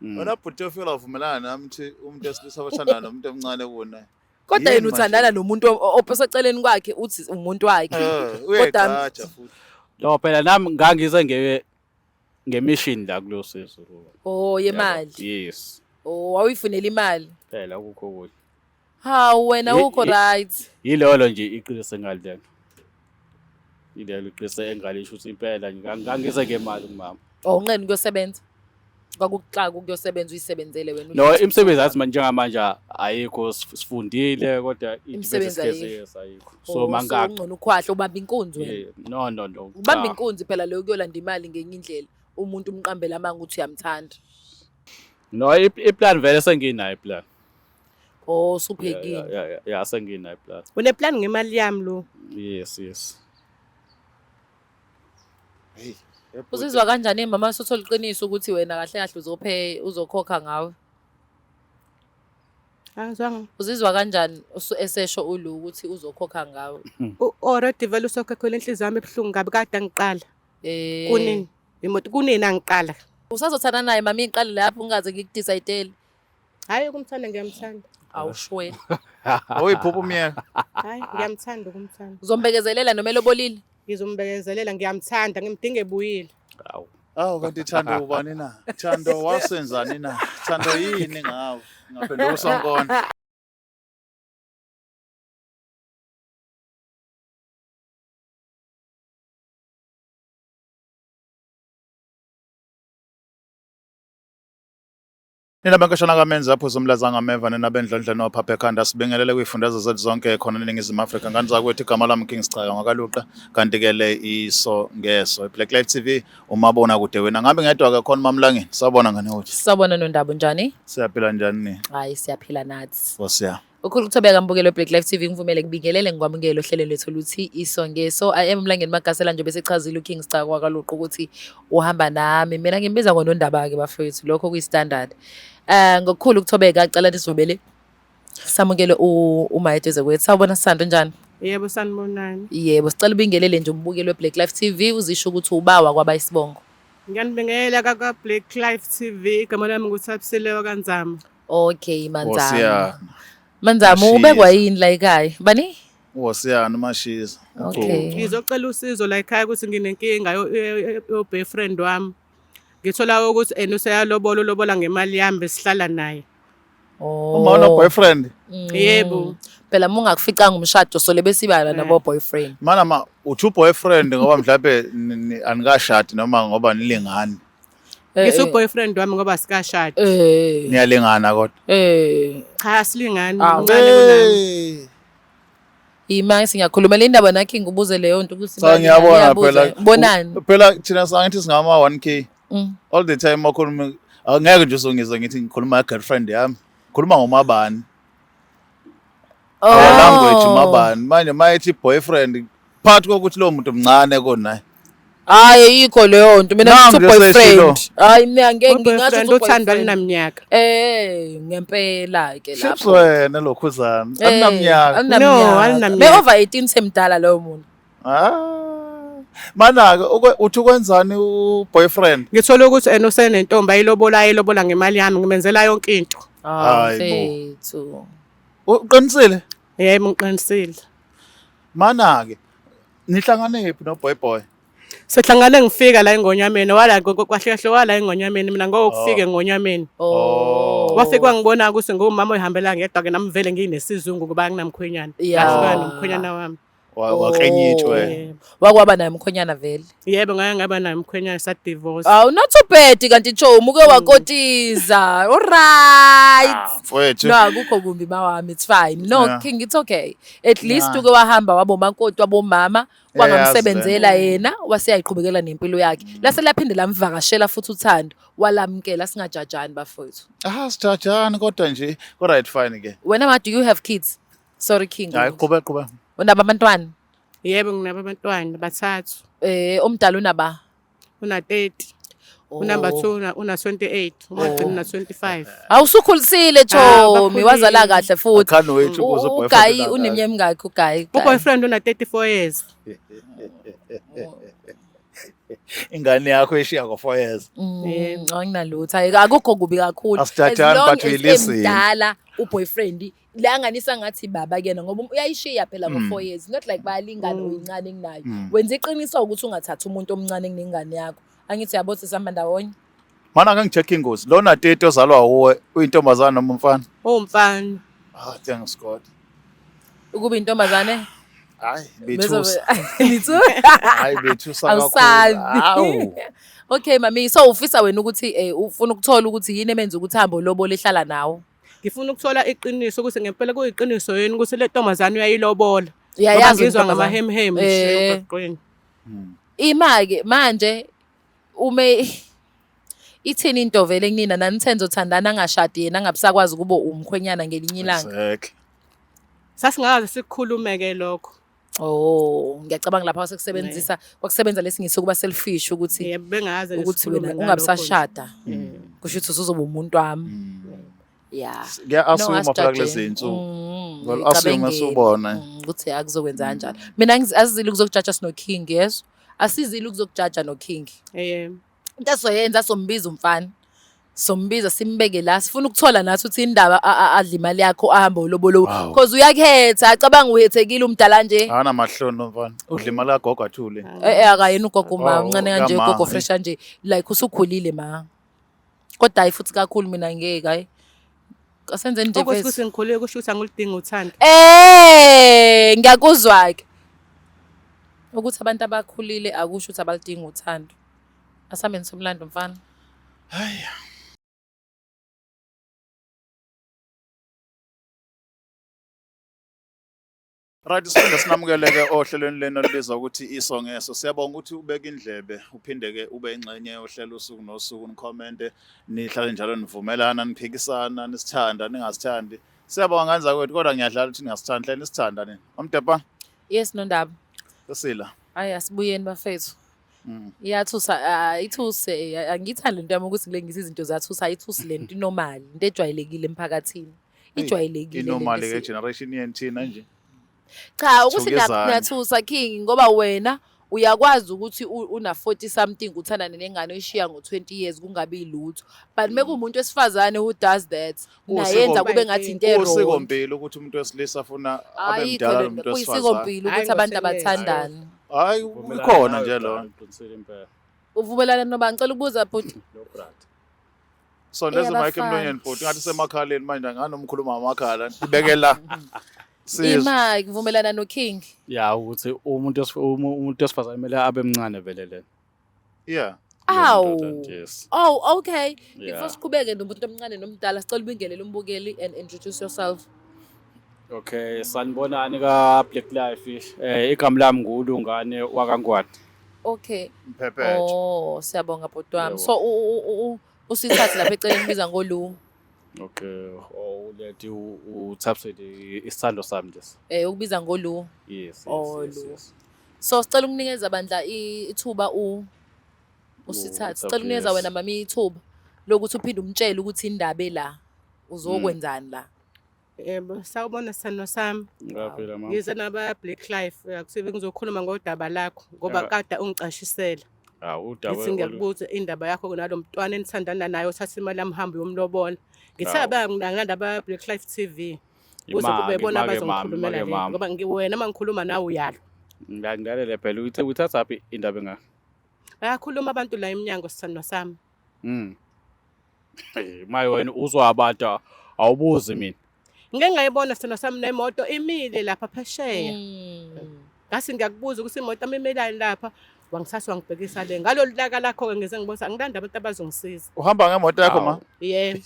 Wena bhuti ofika uvumelana nami ukuthi umuntu wesilisa abathandana nomuntu omncane kunaye. Kodwa Yini yena uthandana manje? nomuntu oseceleni kwakhe uthi umuntu wakhe. Eh, Kodwa uyayigqaja futhi. No phela nami ngangize nge ngemishini la kulo sizo. Oh yemali. Yes. Oh wawuyifunela imali. Phela akukho okunye. Hawu wena ukho right. Yilolo nje iqiniso engalilelo. Yilelo iqiniso engalisho ukuthi impela nje ngangize ngemali kumama. Oh unqeni kuyosebenza. Kwakuxaka ukuyosebenza uyisebenzele wena. No imisebenzi athi manje njengamanje ayikho sifundile kodwa Imisebenzi ayikho. Ayikho. So mangaka. Ungcono ukhwahla ubamba inkunzi wena. Yeah. No no no. Ubamba cha. inkunzi phela leyo kuyolanda imali ngenye indlela. Umuntu umqambela amanga ukuthi uyamthanda. No iplan vele senginayo iplan. Oh usuphekile. Yeah, senginayo iplan. Uneplan ngemali yami lo. Yes, yes. Hey. Bhuti. Uzizwa kanjani mama sothola iqiniso ukuthi wena kahle kahle uzophe uzokhokha ngawe? Angizwanga. Uzizwa kanjani esesho ulu ukuthi uzokhokha ngawe? Already vele usokhokhela inhliziyo yami ebuhlungu kabi kade ngiqala. Eh Kunini? Imoto kunini angiqala? Usazothanda naye mama iqale lapho ungaze ngikudecide. Hayi ukumthanda ngiyamthanda. Awushwele. Awuyiphupha umyeka. Hayi ngiyamthanda ukumthanda. Uzombekezelela noma elobolile? Ngizombekezelela ngiyamthanda ngimdinga ebuyile. Awu. Awu kanti Thando ubani na? Thando wasenzani na? Thando yini ngawe? Ngaphenduka usonkondlo. Nina benkashana kamenzi apho zomlaza ngameva nina bendlondlo nophapha ekhanda sibingelele kwifundazo zethu zonke khona eNingizimu Afrika. Ngani zakwethu igama lami King Sichaka ngakaluqa kanti ke le iso ngeso iBlack Life TV umabona kude wena. Ngabe ngedwa ke khona Mamlangeni. Sawubona ngane wethu. Sawubona Nondaba njani? Siyaphila njani ni? Hayi siyaphila nathi. Nkosi yami. Ukhulu ukuthobeka mbukelo weBlack Life TV ngivumele ngibingelele ngikwamukele ohlelweni lwethu luthi iso ngeso. I am Mlangeni Magasela nje bese chazile uKing Sicaka wakaLuqu ukuthi uhamba nami. Mina ngimbiza ngonondaba ke bafowethu lokho kuyi standard. Eh ngokukhulu ukuthobeka cela nisivumele samukele uma eduze kwethu. Sawubona Sisando njani? Yebo sanibonani. Yebo sicela ubingelele nje umbukeli weBlack Life TV uzisho ukuthi ubawa kwaba isibongo. Ngiyanibingelela kaka Black Life TV igama lami nguThabisile wakaNzama. Okay Manzama. Wosiyana. Manzama Mashiza. ubekwa yini la ekhaya? Bani? Wosiyana uMashiza. Okay. Ngizocela usizo la ekhaya ukuthi nginenkinga yo boyfriend wami. Ngithola ukuthi ena useyalobola ulobola ngemali yami besihlala naye. Oh. Uma uno boyfriend Yebo. Phela uma ungakuficanga umshado sole besibala nabo boyfriend. mana ma uthi boyfriend ngoba mhlawumbe anikashadi noma ngoba nilingani. Ngithi boyfriend wami ngoba sikashadi. Niyalingana kodwa. Cha silingani Awu. mncane kunami. Hey. Ima singakhulumela indaba nakhe ngibuze leyo nto ukuthi Cha bani- ngiyabona ngiyabuza. phela. Bonani? Phela thina sangithi singama 1K. All the time makhuluma angeke nje uzongizwa ngithi ngikhuluma girlfriend yami. Khuluma ngomabani. Oh. Language mabani. Manje mayethi boyfriend phakathi kokuthi lo muntu mncane konaye. Hayi ayikho leyo nto mina Nangu ngithi nje seshilo. boyfriend. Hayi mina ngeke ngingasho Boyfriend ukuthi uthando boyfriend. alinaminyaka. Ngempela ke Ships lapho. wena lokhuzana. Akunaminyaka. Akunaminyaka. No, alinaminyaka. Be over 18 semdala loyo muntu. Ah. Mana-ke uthi ukwenzani u-boyfriend? Ngithola ukuthi ena usenentombi ayilobola ayilobola ngemali yami ngimenzela yonke into. Hayi bo. Mfethu. Uqinisile? Yebo ngiqinisile. Mana-ke nihlangane phi no-boy boy? Sihlangane ngifika la engonyameni wala kahle kahle wala engonyameni mina ngokufika engonyameni. Oh. Wafika wangibona ukuthi ngumama oyihambela ngedwa ke nami vele nginesizungu kuba nginamkhwenyana. Yeah. Ngahlukana nomkhwenyana wami. Waklenyitshwe. Yebo. Wakwaba naye umkhonyana vele. Yebo ngake ngaba naye umkhwenyana sa divorce. Awu not too bad kanti Chomi uke wakotiza. All right. Mfowethu. No akukho kumbi mawami it's fine. No Yeah. King it's okay. At least Yeah. uke wahamba wabomakoti wabomama kwangamsebenzela Yazi yena waseyayiqhubekela nempilo yakhe. Lase laphinde lamvakashela futhi uthando walamkela singajajani bafowethu. Ah sijajani kodwa nje. Alright fine ke. Wena ma do you have kids? Sorry King. Hayi qhubeka qhubeka. Unabo abantwana? Yebo nginabo abantwana bathathu. Omdala unaba? Una 30. Unumber 2 una 28, umagcina una 25. Awusukhulisile Ah, Chomi, bakhulile. wazala kahle I futhi. can't wait ukuze Ugayi boyfriend. uneminyaka emingakhi uGayi? Uboyfriend una 34 years. Ingane yakho ishiya ngo-4 years. Yebo. Anginalutho. Hayi, akukho kubi kakhulu. As Asijajani, long but we as listen. emdala uboyfriend langanisa ngathi baba kuyena ngoba uyayishiya phela ngo-4 years. Not like bayalingana uyincane kunayo. Wenza iqiniso ukuthi ungathathi umuntu omncane kunengane yakho. Angithi uyabo ukuthi sihamba ndawonye. Mana ake ngi-check ingozi. Lona tete ozalwa wuwe uyintombazana noma umfana? Uwumfana. Ah, thanks God. Ukuba intombazane. Hayi, bethusa. Bithusa. Hayi, bethusa kakhulu. Awusabi. Awu. Okay mami, so ufisa wena ukuthi ufuna ukuthola ukuthi yini emenza ukuthi ahambe ulobola ehlala nawo. Ngifuna ukuthola iqiniso ukuthi ngempela kuyiqiniso yini ukuthi le ntombazane uyayilobola. Ngoba Uyayazi ngizwa intombazane. ngamahemhemu nje emgwaqweni. Ima-ke manje ume ithini into vele kunina nani nizothandana angashadi yena angabisakwazi ukuba umkhwenyana ngelinye ilanga. Exactly. Sasingakaze sikukhulume-ke lokho. Oh, ngiyacabanga lapha kwasekusebenzisa kwakusebenza lesingisi ukuba selfish ukuthi Yebo, bengaze nje ukuthi sikhulume wena ngalokho ungabisashada. nje. Kusho ukuthi usuzoba umuntu wami. Yeah. Kuya-assume phela asijajeni. kulezi iy'nsuku. Well, assume Ngicabangele. esubona. Ukuthi akuzokwenza kanjalo. Mina asizile ukuzokujaja sino King, yes. Asizile ukuzokujaja no King. Yebo. Into esizoyenza sombiza umfana. Sombiza simbeke la sifuna ukuthola nathi ukuthi indaba adla imali yakho ahambe ulobolo Wow. because uyakhetha acabanga uhethekile umdala nje. Akanamahloni lo mfana. Udla imali kagogo athule. Akayena ugogo ma Oh, umncane kanje kama. ugogo fresh kanje like usukhulile ma. Kodwa hayi futhi kakhulu mina ngeke hayi. Asenzeni nje Ukuthi mfethu. kuthi ngikhulile kusho ukuthi angiludingi uthando. Ngiyakuzwa ke. Ukuthi abantu abakhulile akusho ukuthi abaludingi uthando. Asambeni somlando mfana. Hayi. Right, siphinde sinamukeleke ohlelweni lenu olubizwa ukuthi Iso Ngeso. Siyabonga ukuthi ubeke indlebe, uphinde-ke ube ingxenye yohlelo usuku nosuku, nikhomente, nihlale njalo nivumelana, niphikisana, nisithanda, ningasithandi. Siyabonga ngane zakwethu, kodwa ngiyadlala ukuthi ningasithandi, hlale nisithanda nina. Mamdepa, Yes Nondaba. sesila. Hayi asibuyeni bafethu. Iyathusa ithuse angiyithandi lento yami ukuthi ngilengise izinto zathusa ayithusi lento inormal into ejwayelekile emphakathini. Ijwayelekile lento Inormal ke generation yenu thina nje. Cha ukuthi Thukizane. ngiyathusa King ngoba wena uyakwazi ukuthi una 40 something uthandane nengane oyishiya ngo-20 years kungabi lutho but mekuwumuntu wesifazane who does that nayenza kube ngathi into e-wrong. Kusikompilo ukuthi umuntu wesilisa afuna abe Ayikho mdala lento, nomuntu wesifazane. kuyisikompilo ukuthi Hhayi, abantu ngosebenza. abathandani. Hayi ikhona nje lona. Ngiqinisile impela. Uvumelana noba ngicela ukubuza bhuti. Lo brother. Sondeza mic Eyabafana. emlonyeni bhuti ngathi semakhaleni manje anganomkhuluma ngamakhala. Ibeke la. Sizwe. Ima kuvumelana no King. Ya ukuthi umuntu wesifazane kumele abe mncane vele le. Yeah. Awu. Yes. Oh, okay. Yeah. Before siqhubeke nomuntu omncane nomdala sicela ubingelele umbukeli and introduce yourself. Okay, sanibonani ka Black Life. Igama lami nguLungane wakaNgwane. Okay. Mphephethe. Oh, siyabonga bhuti wami. Yebo. So usithathe lapha eceleni biza ngolu. Okay, oh lethi uthaphele isithando sami nje. Ukubiza ngolu. Yes, yes, Oh, yes, Lu. yes. So sicela ukunikeza bandla ithuba usithathe. Sicela ukunikeza yes. wena mami ithuba lokuthi uphinde umtshele ukuthi indaba ela uzokwenzani la. Yebo, sawubona sithando sami. Ngaphila mama. Ngize naba Black Life, akusibe ngizokhuluma ngodaba lakho ngoba Ya. kade ungicashisela. Ah, udaba. Ngithi ngiyakubuza indaba yakho nalo mntwana enithandana naye othatha imali yami uhambe uyomlobola. Ngithe Hawu. abanginanda ba Black Life TV. Kuze Imake, kube bona imake, mama, abazongikhulumela imake, le mama. ngoba wena uma ngikhuluma nawe uyalwa. Ngilalele phela uthe uthathaphi indaba engaka? Bayakhuluma abantu la eminyango sithando sami. Maye wena uzwa abantu awubuzi mina. Ngike ngayibona sithando sami nemoto imile lapha phesheya. Ngase ngiyakubuza ukuthi imoto imimelani lapha, wangithatha wangibhekisa le. Ngalolu laka lakho-ke ngize ngibona angilandi abantu abazongisiza. Uhamba ngemoto yakho ma? Awu. Yebo.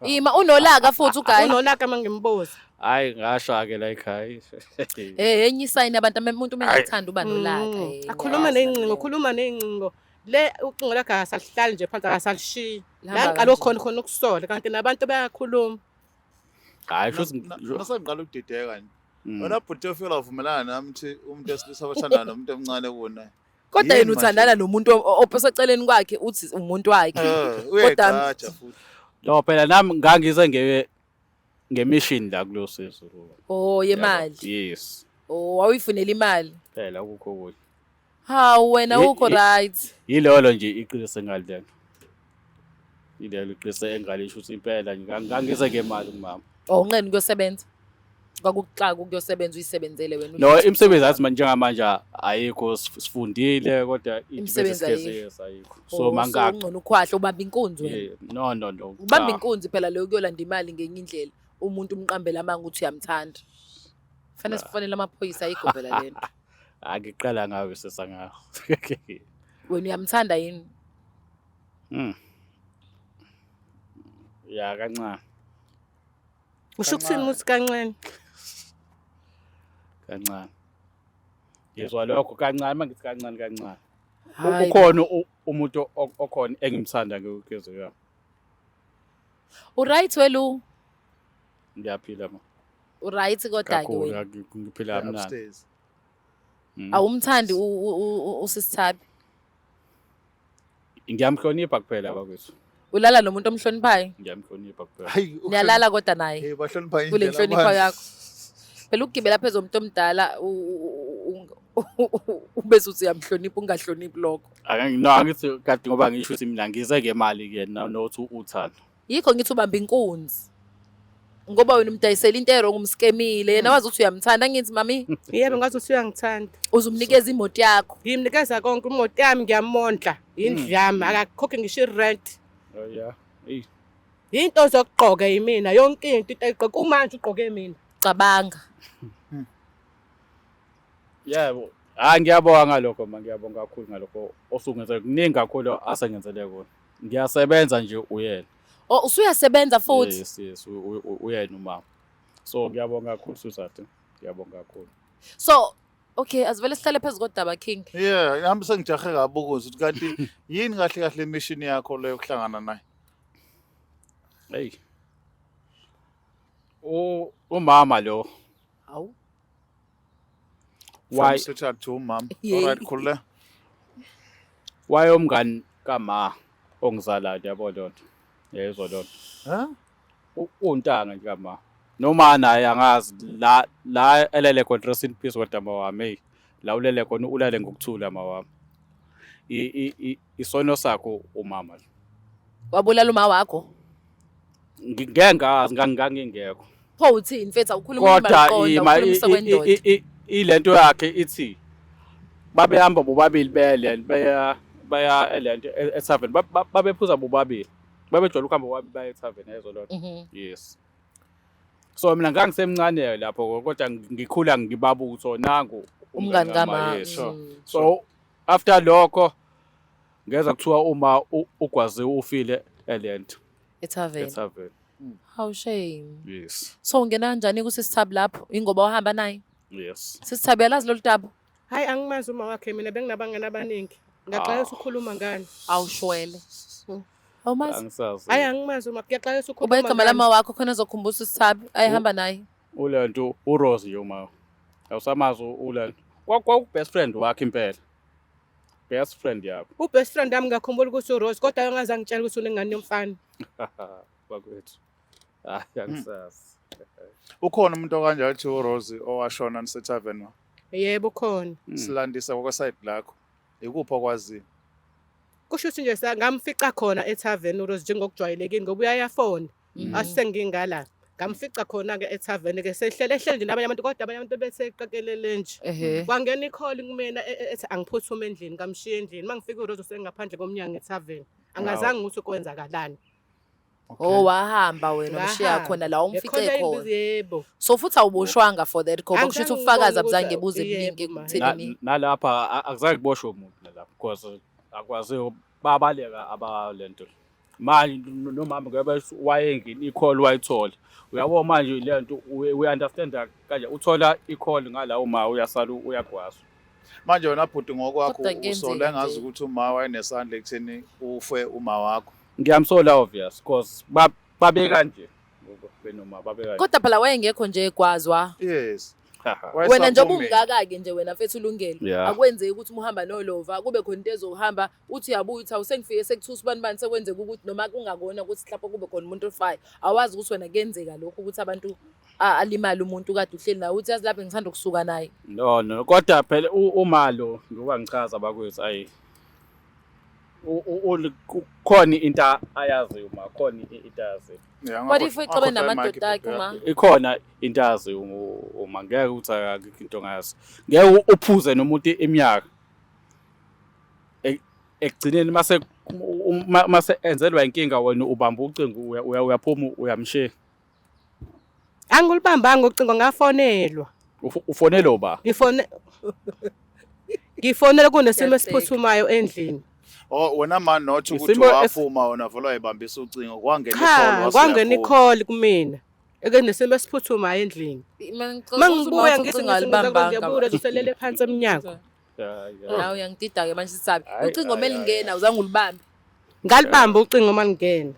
Ima unolaka futhi ugayi. Unolaka uma ngimbuza. Hayi ngasha-ke la ekhaya. Enye isayini abantu umuntu uma engathanda uba nolaka. Akhuluma ngiyazi ney'ngcingo, leyo. ukhuluma ney'ngcingo. Le ucingo lakhe akasalihlali nje phansi akasalishiyi. La Lihamba ngiqale kanje. khona khona ukusola kanti nabantu bayakhuluma. Hayi futhi Nasengiqala ukudideka nje. Wena bhuti ofika uvumelana nami ukuthi umuntu wesilisa othandana nomuntu omncane kunaye. Kodwa Yini yena uthandana manje? nomuntu oseceleni kwakhe uthi umuntu wakhe. Uyayigqaja futhi. No phela nami ngangize nge-mission la kulo sizo lo. Oh, yemali. Yes. Oh, wawuyifunela imali. Phela akukho okunye. Hawu wena ukho right. Yilolo nje iqiniso engalilelo. Ilelo iqiniso engalisho ukuthi impela ngangize ngemali kumama. Oh, unqena ukuyosebenza. Kwakuxaka ukuyosebenza uyisebenzele wena. No, imisebenzi athi manje njengamanje ayikho, sifundile kodwa Imisebenzi ayikho. Yes, ayikho. So mangaka. Ungcono ukhwahla ubamba inkunzi wena. Yeah, no no no. Ubamba Cha. inkunzi phela leyo kuyolanda imali ngenye indlela. Umuntu umqambela amanga ukuthi uyamthanda. Fanele sifonele amaphoyisa, ayikho phela lento. Angiqala ngawe sesangawo. Wena uyamthanda yini? Ya, kancane. Usho ukuthini ukuthi kancane? Kancane. Ngizwa lokho kancane, mangithi kancane kancane. Hayi. Ukhona umuntu okhona engimthanda ngekwezo yami. Uright welu? Ngiyaphila ma. Uright kodwa ke Kakhulu wena. ngiphila kamnandi. Upstairs. Awumthandi usisithabi. Ngiyamhlonipha kuphela bakwethu. Ulala nomuntu omhloniphayo? Ngiyamhlonipha kuphela. Hayi, Niyalala kodwa naye. Hey, bahlonipha Kule indlela nhlonipho manje. yakho. Phela ukugibela phezu komuntu omdala ubese uthi uyamhlonipha, ungahloniphi lokho. No, angithi kade ngoba ngisho ukuthi mina ngize ngemali kuyena nothi uthando. Yikho ngithi ubamba inkunzi. Ngoba wena umdayisela into e-wrong, umskemile. Yena wazi ukuthi uyamthanda, ngithi mami. Yebo, ngazi ukuthi uyangithanda. Uzumnikeza imoto yakho. Ngimnikeza konke, imoto yami ngiyamondla, indlu yami akakhokhe ngisho i-rent. Oh yeah. Ey. Into zokugqoka yimina, yonke into ayigqoka kumanje ugqoke mina. Cabanga. Yebo. Hayi, ngiyabonga ngalokho ma, ngiyabonga kakhulu ngalokho osungenzele, kuningi kakhulu asengenzele kona. Ngiyasebenza nje uyena. Oh, usuyasebenza futhi. Yes, uyena umama. So ngiyabonga kakhulu Suzathe. Ngiyabonga kakhulu. So okay, asivele sihlale phezu kodaba, King. Yeah, nami sengijahe kabi ukuzwa ukuthi kanti yini kahle kahle mission yakho leyo kuhlangana naye. Hey. Umama lo. Hawu. Why From sweetheart to umama. Yeah. All right, khulule. Wayomngani kama ongizalayo, yabo lonto. Yezwa lonto. Huh? Untanga nje kama. Noma naye angazi la la elele khona, rest in peace kodwa mawami, hey. La ulele khona ulale ngokuthula mawami. Isono sakho umama. Wabulala uma wakho? Ngeke ngazi, ngangingekho. Pho uthini mfethu, awukhuluma Kodwa imali ima ukhuluma kwendoda. ilento yakhe ithi babehamba bobabili bele baya elento etavern, babephuza bobabili, babejwayele ukuhamba bobabili baye etavern, yezwa lonto. Yes, so mina ngangisemncane lapho kodwa ngikhula ngibabutho nangu Umngani kama. Yes. So after lokho ngeza kuthiwa uma ugwaziwe ufile elento Etavern. Etavern. How shame. Yes. So ungena kanjani kusisithabi lapho? Ingoba wahamba naye. Yes. Sisithabi, yalazi lolu daba? Hayi, angimazi uma wakhe mina, benginabangani abaningi. Ngiyaxolisa ukukhuluma ngani. Awushwele. Awumazi? Angisazi. Hayi, angimazi uma, ngiyaxolisa Uba ukukhuluma igama ngani. lama wakho khona ezokhumbuza usithabi ayihamba naye. Ulento uRose nje uma awusamazi ulento kwaku best friend wakhe impela, best friend yakho. U-best friend wami ngiyakhumbula ukuthi uRose, kodwa angazange ngitshela ukuthi unengane yomfana. Bakwethu, hayi, angisazi. Ukhona umuntu okanjalo athi uRose owashona nisetavern ma? Yebo, khona. Silandisa kwakwa-side lakho. Ikuphi okwaziyo? Kusho ukuthi nje ngamfica khona etavern uRose njengokujwayelekile ngoba uyayafona. Asengingala. Ngamfica khona-ke etavern ke sehlele ehlele nje nabanye abantu, kodwa abanye abantu beseqekelele nje. Kwangena i-call kumina ethi angiphuthume endlini, ngamshiya endlini. Uma ngifika uRose usengaphandle komnyango etavern. Angazange ukuthi kwenzakalani. Oh, wahamba wena umshiya Ngahamba. khona la umfice Ngekhona khona. Yebo. So futhi awuboshwanga for that ngoba kusho ukuthi Angizange ubufakazi ngibone abuzange ukuthi- buze yebo, buningi ma. ekuthenini. Nalapha akuzange kuboshwe umuntu nalapha because akwaziwe, babaleka abalento. Manje nomama ngoba wayengena i-call wayithola. Uyabo manje lento we understand kanje, uthola i-call ngala uma uyasala uyagwazwa. Manje wena bhuti ngokwakho Kodwa kuyenzeka usola engazi nje. ukuthi uma wayenesandla ekutheni ufe uma wakho. Ngiyamsola obvious because babe kanje benoma babe kanje. Kodwa phela wayengekho nje egwazwa. Yes. Wena njengoba Wayesabumina. ungaka-ke nje wena mfethu ulungelo. Akwenzeki ukuthi uma uhamba nolova kube khona into ezohamba uthi uyabuya uthi awusengifike sekuthusa ubani bani, sekwenzeka ukuthi noma kungakona ukuthi mhlawumbe kube khona umuntu ofayo. Awazi ukuthi wena kuyenzeka lokho ukuthi abantu Alimale umuntu kade uhleli naye, uthi yazi lapho ngisanda ukusuka naye. No, no, kodwa phela umalo ngoba ngichaza bakwethu, ayi, kukhona into ayaziyo uma khona into ayaziyo. Yeah, What if exabene ungakhohlwa i-mic, namadoda akhe bhuti. uma? Ikhona into ayaziyo uma ngeke ukuthi akekho into ongayazi. Ngeke uphuze nomuntu iminyaka. Ekugcineni mase enzelwa inkinga, wena ubamba ucingo, uyaphuma, uyamshiya. Angilibambanga ucingo, ngafonelwa. Ufonele uba? Ngifonele kunesimo Ngiyahleka. esiphuthumayo endlini. Oh, wena ma, not ukuthi Isimo waphuma wena vele wayibambisa ucingo, kwangena Cha, i-call, wase kwangena uyaphuma. i-call kumina. Eke nesimo esiphuthumayo endlini. Mina ngicela ukuthi uma Mangibuya uthi ngithi ucingo alibambanga. ngiyabuya uselele phansi emnyango. Nawe uyangidida-ke manje sisabi. Hhayi, Ucingo hhayi, melingena uzange ulibambe. Ngalibamba ucingo malingena.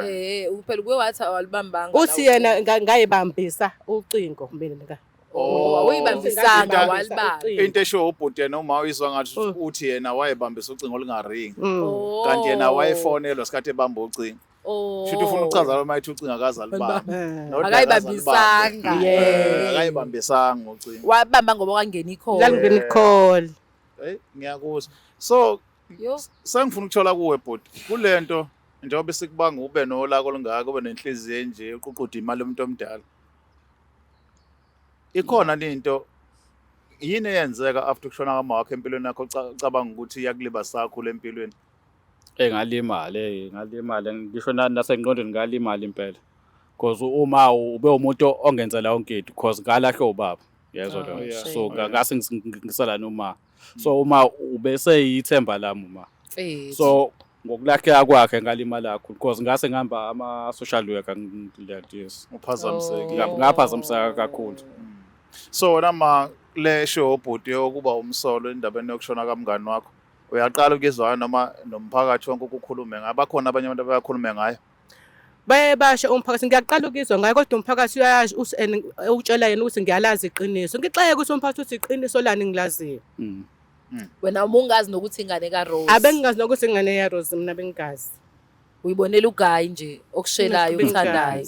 Eh. Phela kuye wathi awalibambanga. Uthi yena ngayibambisa ucingo mina nga. Oh. Awuyibambisanga, Into- walibamba. Into eshiwo ubhuti yena, uma uyizwa ngathi uthi yena wayebambisa ucingo olungaringi. Kanti yena wayefonelwa sikhathi ebamba ucingo. Shuthi ufuna ukuchaza lo mayithi ucingo akaze alibambe. Not Akayibambisanga. Yeah. Akayibambisanga ucingo. Wabamba ngoba kwangena i-call. Lalingena i-call. Hey, ngiyakuzwa. So Yo. sengifuna ukuthola kuwe bhuti. Kulento njengoba sikubanga ube nolaka olungaka, ube nenhliziyo enje, uququde imali yomuntu omdala. Ikhona into yini eyenzeka after ukushona kwama wakho empilweni yakho, ucabanga ukuthi iyakulibaza kakhulu empilweni? Engalimala, ngalimala ngisho nasengqondweni, ngalimala impela. Because uma ube umuntu ongenzela yonke into, because ngalahlwa ubaba. Yezwa Oh, lo. shame. So ngase ngisala noma. So uma ubese yithemba lami uma. Mfethu. So ngokulahleka kwakhe ngalimala kakhulu because ngase ngihamba ama social worker ngilento, yes. Uphazamisekile. Oh. Ngaphazamiseka kakhulu. So wena ma, le show ubhuti yokuba umsolo endabeni yokushona kamngani wakho, uyaqala ukuzwa noma nomphakathi wonke ukukhulume ngayo? Bakhona abanye abantu abayakhulume ngayo? Baye basho umphakathi, ngiyaqala ukuzwa ngayo, kodwa umphakathi uyasho and utshela yena ukuthi ngiyalazi iqiniso. Ngixeke ukuthi umphakathi uthi iqiniso lani ngilaziyo. Wena uma ungazi nokuthi ingane kaRose. Abengingazi nokuthi ingane yaRose, mina bengingazi. Uyibonela ugayi nje okushelayo, Bengingazi. uthandayo.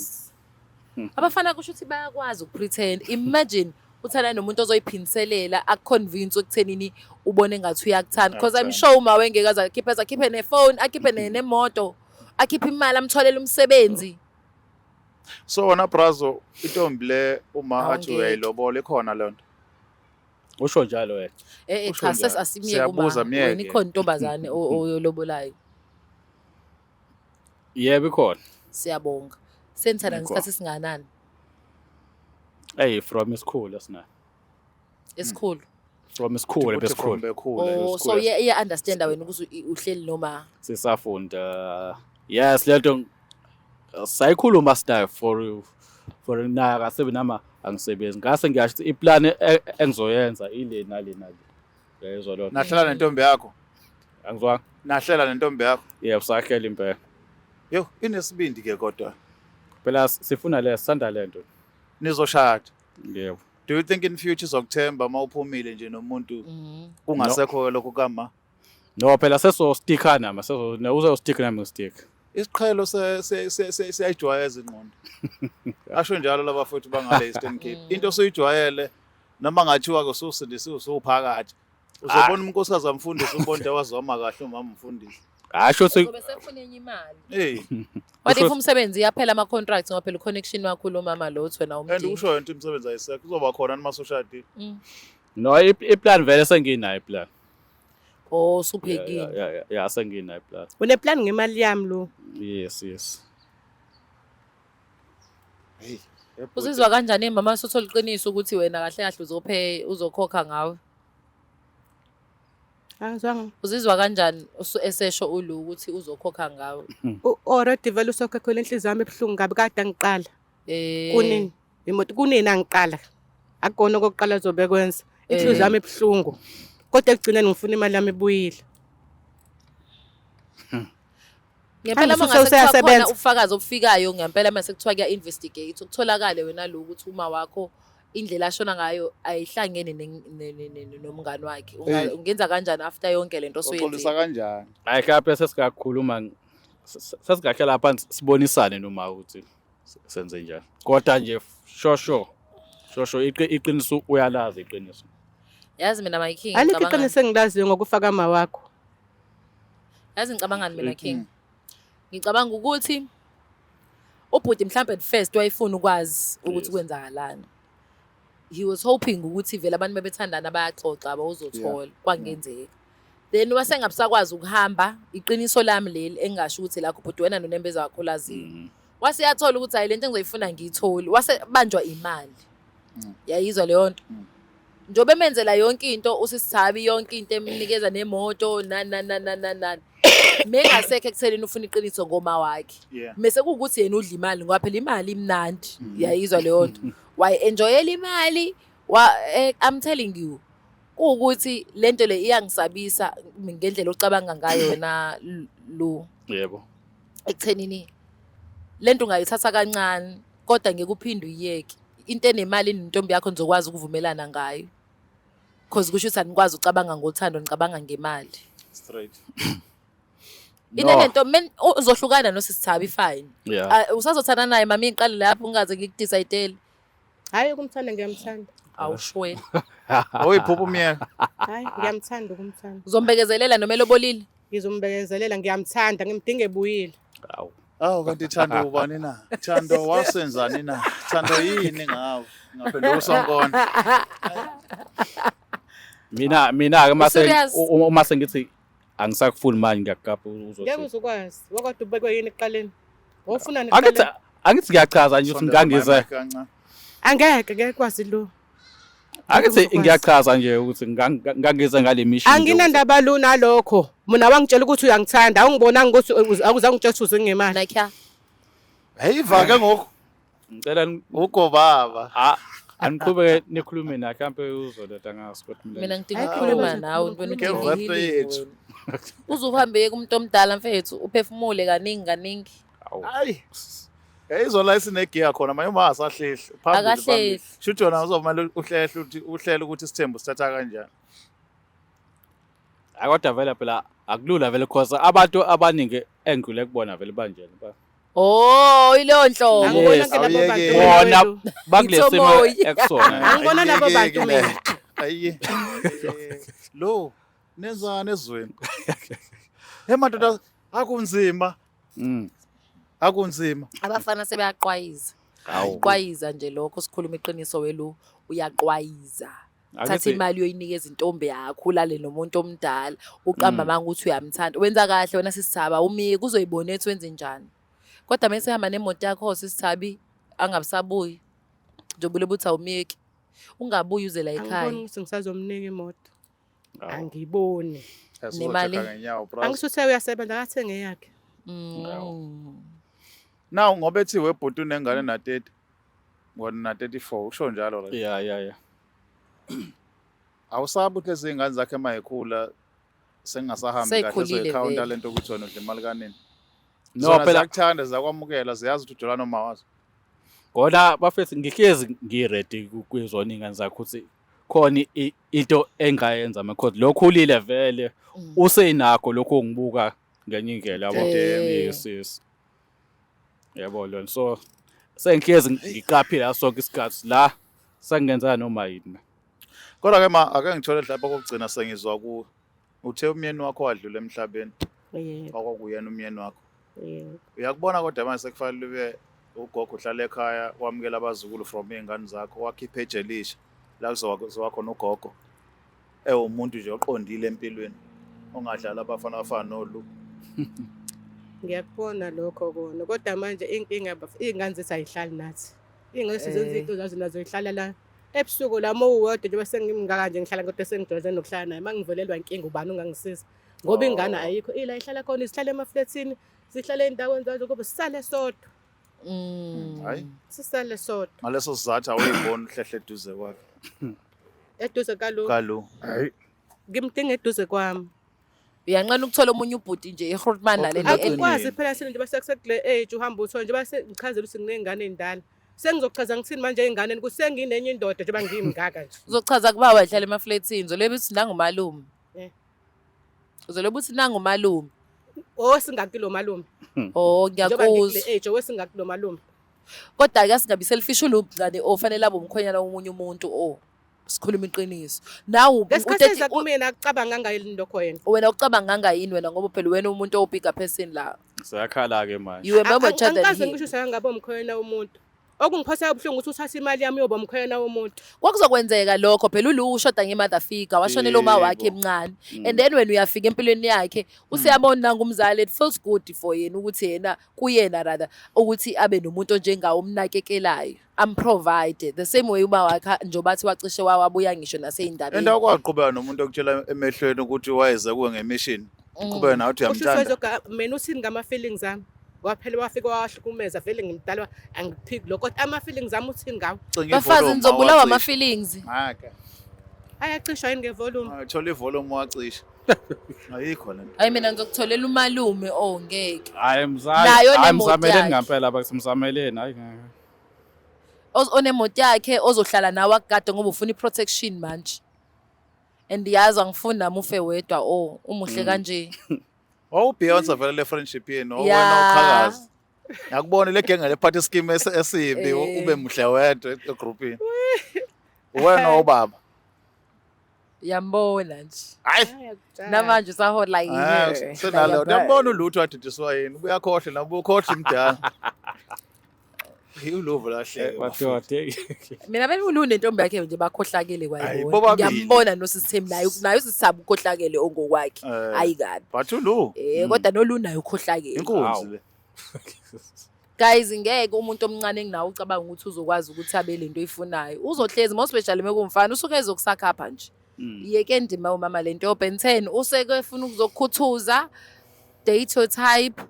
Abafana kusho ukuthi bayakwazi ukupretend. Imagine uthanda nomuntu ozoyiphindiselela, akuconvince ekuthenini ubone ngathi uyakuthanda. Because I'm Uyakuthanda. sure uma wengeke aze akhiphe, aze akhiphe nefone, akhiphe nemoto, akhiphe imali, amtholele umsebenzi. So wena brazo, intombi le uma athi Awungeke. uyayilobola, ikhona leyo nto? Usho njalo wena. Usho Cha, ses njalo. asimiyeke. Siyabuza, Uma myeke. wena ikhona intombazane oyolobolayo? Yebo, ikhona. Siyabonga. Senithanda Ikhona. ngesikhathi esinganani? Hey, from isikhulu esinayo. Esikhulu. From isikhulu. Uthi from besikhulu. bekhula. Oh, so iya understand wena ukuthi uhleli noma Sisafunda. Yes, lento sayikhuluma sinayo for naye akasebenzi nama angisebenzi. Ngase ngiyasho ukuthi iplan engizoyenza ile nale nale. Yayizwa lona. Nahlela nentombi yakho? Angizwanga. Nahlela nentombi yakho? Yebo, sahlela impela. Yo, inesibindi ke kodwa. Phela sifuna le, sithanda lento. Nizoshada? Yebo. Do you think in future izokuthemba uma uphumile nje nomuntu, kungasekho lokho kama? No, phela seso sticka nama, seso uzo stick nami stick. Isiqhelo siyayijwayeza ingqondo, asho njalo laba futhi bangale Eastern Cape. Into osuyijwayele, noma ngathiwa ke ususindisiwe, usuphakathi, uzobona unkosikazi amfundisi, umbonde wazoma kahle umama umfundisi. Hayi, sho Uzobe sefuna enye imali. Hey. What if Usho- umsebenzi iyaphela ama-contract, ngoba phela u-connection wakho lo mama lo uthi wena And umdingi. usho yonke imisebenzi ayisekho, kuzoba khona noma usushadile. No, iplan vele senginayo iplan. Oh, Yeah, usuphekile. yeah, senginayo iplan. Uneplan ngemali yami lo. Yes. Hey. Uzizwa kanjani mama sothola iqiniso ukuthi wena kahle kahle uzophe uzokhokha ngawe? Angizwanga. Uzizwa kanjani esesho ulu ukuthi uzokhokha ngawe? Already vele usokhokhela, inhliziyo yami ebuhlungu kabi, kade angiqala. Kunini? Imoto kunini angiqala. Akukona okokuqala zobe kwenza. Inhliziyo yami ebuhlungu. Kodwa ekugcineni ngifuna imali yami ibuyile. Ngempela uma Manje ngase kuthiwa khona useyasebenza. ubufakazi obufikayo ngempela, mase kuthiwa kuya-investigate, kutholakale wena lo ukuthi uma wakho indlela ashona ngayo ayihlangene nomngani wakhe. Hey. Ungenza kanjani after yonke lento Uxolisa osuyenzile? kanjani? Hayi, mhlawumbe sesikakhuluma, sesingahlela phansi sibonisane noma ukuthi Senze njalo. Kodwa nje shosho shosho iqiniso uyalazi iqiniso. Yazi mina my king, Alikho ngicabanga iqiniso engilaziyo ngokufa kama wakho. Yazi ngicabangani mina king. Ngicabanga ukuthi ubhuti mhlambe at first wayefuna ukwazi ukuthi kwenzakalani. He was hoping ukuthi vele abantu bebethandana bayaxoxa bawuzothola kwangenzeka. Then wasengabusakwazi ukuhamba, iqiniso lami leli engingasho ukuthi lakho bhuti wena nonembeza wakho laziyo. Wase yathola ukuthi hayi lento engizoyifuna ngiyitholi, wase banjwa imali. Yayizwa leyo nto. Njengoba emenzela yonke into usisithabi yonke into emnikeza nemoto nani nani nani nani nani nani. Mengasekho ekuthenini ufuna iqiniso ngoma wakhe. Mese kuwukuthi yena udla imali ngoba phela imali imnandi. Yayizwa leyo nto. Wayi-enjoyela imali. I'm telling you. Kuwukuthi lento le iyangisabisa ngendlela ocabanga ngayo wena lo. Yebo. Ekuthenini lento ungayithatha kancane kodwa ngeke uphinde uyiyeke. Into enemali nentombi yakho nizokwazi ukuvumelana ngayo. Because kusho ukuthi anikwazi ukucabanga ngothando, nicabanga ngemali. Straight. Into No. enento men uzohlukana nosisithabi fine. Usazothanda naye mami iqale lapho ungaze ngikudecide. Hayi ukumthanda ngiyamthanda. Awushwele. Awuyiphupha umyeka. Hayi ngiyamthanda ukumthanda. Uzombekezelela noma elobolile? Ngizombekezelela ngiyamthanda ngimdinga ebuyile. Awu. Awu kanti Thando ubani na? Thando wasenzani na? Thando yini ngawe? Ngaphenduka uSonkondlo. Mina ke mase Serious? uma sengithi angisakufuni manje ngiyakukapa uzothi. Ngeke uzokwazi. Wakade ubekwe yini ekuqaleni? Wawufunani Angithi ekuqaleni? angithi ngiyachaza nje ukuthi Sondela ngangize. mic kancane. Angeke ngeke kwazi lo. Angithi Ngeke ngiyachaza nje ukuthi ngangize ngale mission. nje ukuthi- Anginandaba lo nalokho. Mina wangitshela ukuthi uyangithanda, awungibonanga ukuthi awuzange ungitshela ukuthi uze ngemali. Nakya. Hey va ke ngoku. Ngicela Ugobaba. aniqhubeke nikhulume nakhe mhlambe uzoletha ngaso kodwa Mina mina. ngidinga Hayi, ukukhuluma khuluma, nawe khuluma, wena khuluma. udinga Ke i-healing yethu. wena. Uzuhambe kumuntu omdala mfethu uphefumule kaningi kaningi. Awu. Hayi. Hey izola isinegear khona manje uma asahlehli phambili Akahlehli. phambili. Shuthi wena uzomele uhlehle ukuthi uhlele ukuthi isithembu sithatha kanjani. Hayi kodwa vele phela akulula vele cause abantu abaningi engidlule kubona vele banjena. Oh, ileyo nhlobo. Angibona Yes, ke labo bantu awuyeke. mina Bona wenu. bakule simo Ithomoyi. ekusona. Angibona labo Ayiyeke bantu le. mina. Ayi. Lo nenzani ezweni? Hey madoda akunzima. Akunzima. Abafana sebeyaqwayiza. Awu. Uqwayiza nje lokho sikhuluma iqiniso welu uyaqwayiza. Thatha Angithi imali uyoyinikeza intombi yakho ulale nomuntu omdala uqamba manga ukuthi uyamthanda. Wenza kahle wena sisithaba umike uzoyibona ethi wenze njani. Kodwa mase hamba nemoto yakho sisithabi angabisabuyi. Njengoba ulobe uthi awumyeki. Ungabuyi uze la ekhaya. Angiboni ukuthi ngisazomnika imoto. Awu. Angiboni. Nemali? Ngenyawo bro. Angisho uthe uyasebenza akathenge eyakhe. Now ngoba ethi webhuti unengane na 30. Ngona na 34 usho njalo right? Yeah yeah yeah. Awusabi ukuthi lezi ngane zakhe mayikhula sengasahambi kahle Seyikhulile ezoyikhawunta vele. lento ukuthi wena udla imali kanini. No Zona phela ziyakuthanda ziyakwamukela ziyazi ukuthi ujola noma wazo. kona bafethu ngihlezi ngiready kwizona ingane zakho ukuthi khona into engayenza because lokhulile vele usenakho lokho ongibuka ngenye indlela yabo. Yes yes. Yabo lona so sengihlezi ngiqaphile sonke isikhathi la sengenza noma yini. Kodwa ke ma ake ngithole mhlawumbe okugcina sengizwa ku uthe umyeni wakho wadlula emhlabeni Yebo. okwakuyena umyeni wakho. Yebo. Uyakubona kodwa manje sekufanele ube ugogo uhlala ekhaya wamukela abazukulu from iy'ngane zakho wakhipha ejelisha la kuzowa khona ugogo ewumuntu nje oqondile empilweni ongadlali abafana abafana nolu. Ngiyakubona lokho kona kodwa manje inkinga iy'ngane zethu ayihlali nathi. Iy'ngane zethu zenza into zazo nazo zihlala la ebusuku la uma uwodwa njengoba sengimngaka nje ngihlala kodwa sengijwayele nokuhlala naye. Uma ngivelelwa inkinga ubani ongangisiza? Ngoba ingane ayikho ila ihlala khona isihlala emaflethini sihlala ey'ndaweni zazo ngoba sisale sodwa. Hayi. Sisale sodwa. Ngaleso sizathu awuyiboni uhlehle eduze kwakhe. Eduze kalu. Kalu. Hayi. Ngimdinga eduze kwami. Uyanqena ukuthola omunye ubhuti nje iGrootman nale Akukwazi Akukwazi phela sini njengoba sekule age uhamba uthole njengoba sengichazela ukuthi nginengane endala. Sengizochaza ngithini manje ey'nganeni ukuthi senginenye indoda njengoba ngimngaka nje. Uzochaza kuba wahlala emaflethini uzolobe uthi nangumalume. Uzolobe uthi nangumalume. Owesingaki lo malume. Oh Njengoba ngiyakuzwa. ngikule age owesingaki lo malume. Kodwa-ke asingabi selfish, ulumncane ofanele abe umkhwenyana womunye umuntu o sikhuluma iqiniso. Nawe Ngesikhathi eza kumina akucabanganga yini lokho yena? Wena ucabanganga yini wena, ngoba phela wena umuntu owu-bigger person la. Seyakhala-ke manje. You remember each other. Angikaze ngisho sengaba umkhwenyana womuntu. Okungiphosa kabuhlungu ukuthi uthathe imali yami uyoba umkhwenyana womuntu. Kwakuzokwenzeka lokho phela, ulu ushoda nge-mother figure, washonela uma wakhe emncane, and then wena uyafika empilweni yakhe, useyabona nangumzali, it feels good for yena ukuthi yena, kuyena rather, ukuthi abe nomuntu onjengawo omnakekelayo, am-provide the same way uma wakhe njengoba athi wacishe wawabuya ngisho nasey'ndabeni. Into akwaqhubeka nomuntu okutshela emehlweni ukuthi wayeze kuwe nge-mission. Uqhubeka nawe uthi Usho ukuthi uyamthanda. Mina uthini ngama-feelings ami? Kwaphela wafika wahlukumeza, vele ngimdala, angiphiki lokho, kodwa ama-feelings ami uthini ngawo? Cinga Bafazi, i-volume, nizobulawa awacishe. ama-feelings. Hhayi-ke. Ayacishwa yini nge-volume? Ah, thola i-volume wacisha. Ayikho lento. Hayi, mina ngizokutholela umalume, oh ngeke. Hayi mzali, Nayo hayi nemoto mzameleni yakhe. ngampela bakithi, mzameleni, hayi ngeke. Onemoto yakhe ozohlala nawe akugade, ngoba ufuna i-protection manje, and yazi angifuni nami ufe wedwa, oh umuhle kanje. Wawubeyonce vele le friendship yenu, Ya. wena uqhakaza. Ngiyakubona le genge le party scheme esibi, ube muhle wedwa egroupini. Wena ubaba. Yambona nje. Hayi. Namanje usahola. Ah, senalo. Uyabona ulutho wadidiswa yini? Ubuyakhohle na ubukhohle imdala. Ulovo lahleke. Madoda. Mina vele ulu nentombi yakhe nje bakhohlakele Hayi, kwayibona. bobabili. Ngiyambona nosisithembu naye, naye usisithembu ukhohlakele ongokwakhe. Hayi kabi. But ulu Kodwa nolu naye ukhohlakele. Inkunzi Hawu. le. Guys, ngeke umuntu omncane enginawo ucabanga ukuthi uzokwazi ukuthi abe lento oyifunayo. Uzohlezi, more especially mekumfana, usuke ezokusakhapha nje. Yeke ndima umama lento yo Ben 10 useke efuna ukuzokhuthuza, date your type,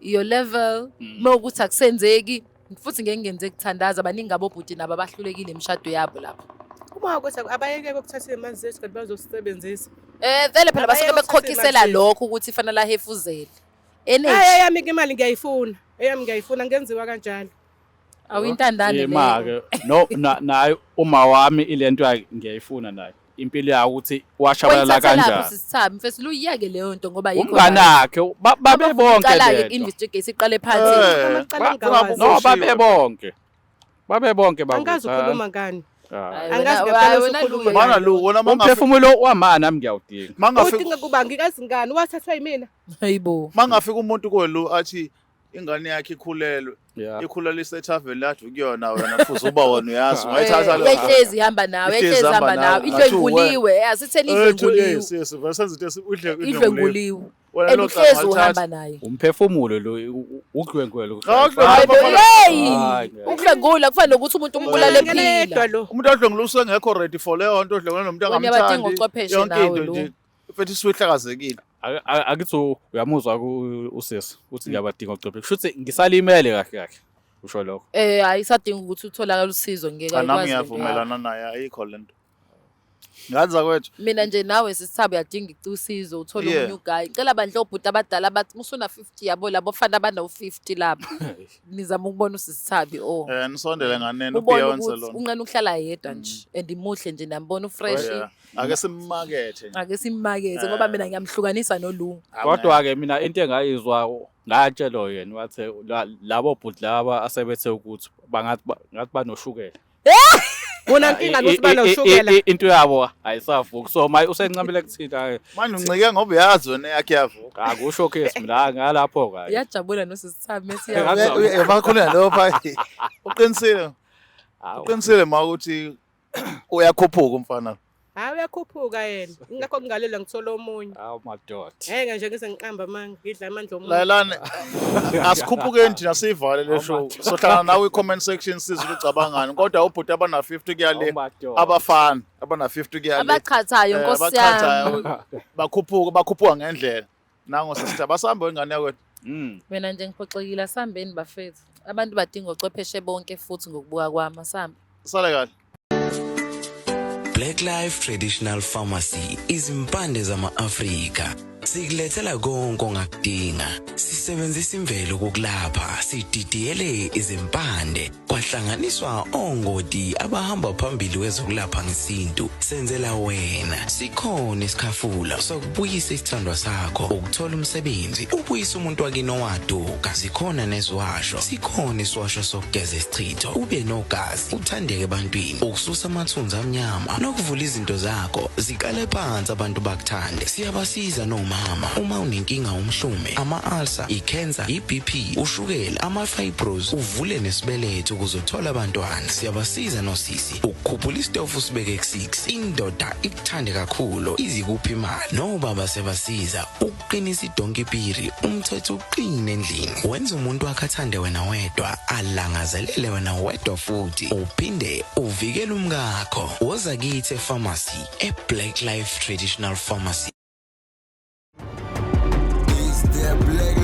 your level, mawukuthi akusenzeki futhi ngeke ngenzeki kuthandaza, baningi abobhuti nabo abahlulekile imishado yabo lapho. Uma ukuthi abayeke ukuthatha iy'mali zethu kanti bazosisebenzisa. Vele phela basuke Abayeke ukuthatha bekhokhisela iy'mali zethu. lokho ukuthi fanele ahefuzele. Energy. Hayi, eyami ke imali ngiyayifuna. Eyami ngiyayifuna, ngenziwa kanjalo. Awuyintandane leyo. Ima-ke no naye uma wami ilento yakhe ngiyayifuna naye. Impilo yakhe ukuthi washabalala Oyithathelaphi kanjani. sisithabi mfethu, luyiyeke leyo nto ngoba yikho Umngane wakhe babe bonke Qala-ke lento. investigate iqale phansi. Amacala engingawazi. No, babe bonke. Babe bonke bakuthi. Angikazi ukhuluma ngani. Ah. Angazi Hayi, ngempela wena usukhuluma Lu, Mana lu wona mangafika Umphefumulo wamana nami ngiyawudinga. mangafika Udinga kuba ngikazi ngani wathathwa yimina. Hayibo. mangafika umuntu kwelu athi ingane yakhe ikhulelwe. Ikhulelise ethaveni lathi kuyona, wena futhi uba wena uyazi ungayithatha le. Uyahlezi ihamba nawe, Ihlezi uyahlezi ihamba ihamba nawe. nawe. Idlwenguliwe, asitheni idlwenguliwe. Yes, yes, vele senza into udle Idlwenguliwe. Wena And lo uhlezi uhamba naye. Umphefumulo lo udlwengwelo. Ah, Hayi bo, hey! Hayi, ngeke. Ukudlwengula kufana nokuthi umuntu umbulale Ngena ephila. yedwa lo. Umuntu odlwengula usengekho ready for leyo nto, odlwengula nomuntu Wena uyabadinga angamthandi. ochwepheshe Yonke nawe into lo. nje mfethu isuke ihlakazekile. Akithi uyamuzwa usisi uthi ngiyabadinga ochwepheshe. Kusho ukuthi ngisalimele kahle kahle. Usho lokho. Ayisadinga ukuthi utholakale usizo, ngeke Cha, nami ayikwazi lento yakho. ngiyavumelana naye, ayikho lento. Ngazi kwethu. Mina nje nawe sisithaba uyadinga usizo, uthole omunye u-guy. Cela bandla obhuti abadala bathi musuna 50 yabo labo fana abano 50 lapha. Nizama ukubona usisithabi oh. Nisondele nganeno Ubone uBeyonce ukuthi lona. unqena ukuhlala yedwa nje and imuhle nje nambona u-fresh. Yeah. Ake simmakethe nje. Ake simmakethe ngoba mina ngiyamhlukanisa nolungu. Kodwa ke mina into engayizwa ngatshelwa yena wathi labo bhuti laba asebethe ukuthi bangathi ngathi banoshukela. Unankinga nokuthi banoshukela. Into yabo ayisavuki. So maye usencamele kuthina ke. Manje uncike ngoba uyazi wena yakhe yavuka. Akusho case mina ngalapho ke. Uyajabula nosisithabi mesi Ngazi- Bakhuluma lo pha. Uqinisile. Uqinisile ma ukuthi uyakhuphuka umfana. Hayi, uyakhuphuka yena. Ingakho ngingalelwa ngithola omunye. Awu madoda. Ngeke nje ngize ngiqamba amanga, ngidla amandla omuntu. Lalelani, asikhuphukeni thina siyivale le show. Sohlala nawe i-comment section sizwe ukuthi ucabangani. Kodwa ubhuti abana 50 kuya le, Awu madoda. abafana abana 50 kuya le. Abachathayo nkosi yami. Abachathayo bakhuphuka, bakhuphuka ngendlela. Nango sister basambe ingane yakwethu. Mina nje ngiphoxekile, asihambeni bafethu. Abantu badinga ochwepheshe bonke futhi ngokubuka kwami, asambe. Sale kahle. Black Life Traditional Pharmacy, izimpande zama-Afrika. Sikulethela konke ongakudinga. Sisebenzisa imvelo ukukulapha, sididiyele izimpande. Kwa Wahlanganiswa ongoti abahamba phambili kwezokulapha ngesintu. Senzela wena. Sikhona isikhafula sokubuyisa isithandwa sakho, ukuthola umsebenzi, ubuyisa umuntu wakini owaduka. Zikhona neziwasho. Sikhona isiwasho sokugeza isichitho, ube nogazi, uthandeke ebantwini, ukususa amathunzi amnyama nokuvula izinto zakho ziqale phansi abantu bakuthande. Siyabasiza nomama uma unenkinga umhlume, ama-ulcer, i-cancer, i-BP, ushukela, ama-fibros, uvule nesibeletho ukuze uthole abantwana. Siyabasiza nosisi ukukhuphula isitofu usibeke ku-6, indoda ikuthande kakhulu izikuphi imali. Nobaba siyabasiza ukuqinisa idonki piri, umthetho uqine endlini, wenza umuntu wakhe athande wena wedwa, alangazelele wena wedwa, futhi uphinde uvikele umkakho. Woza kithi e-pharmacy, e-Black Life Traditional Pharmacy. It's the Black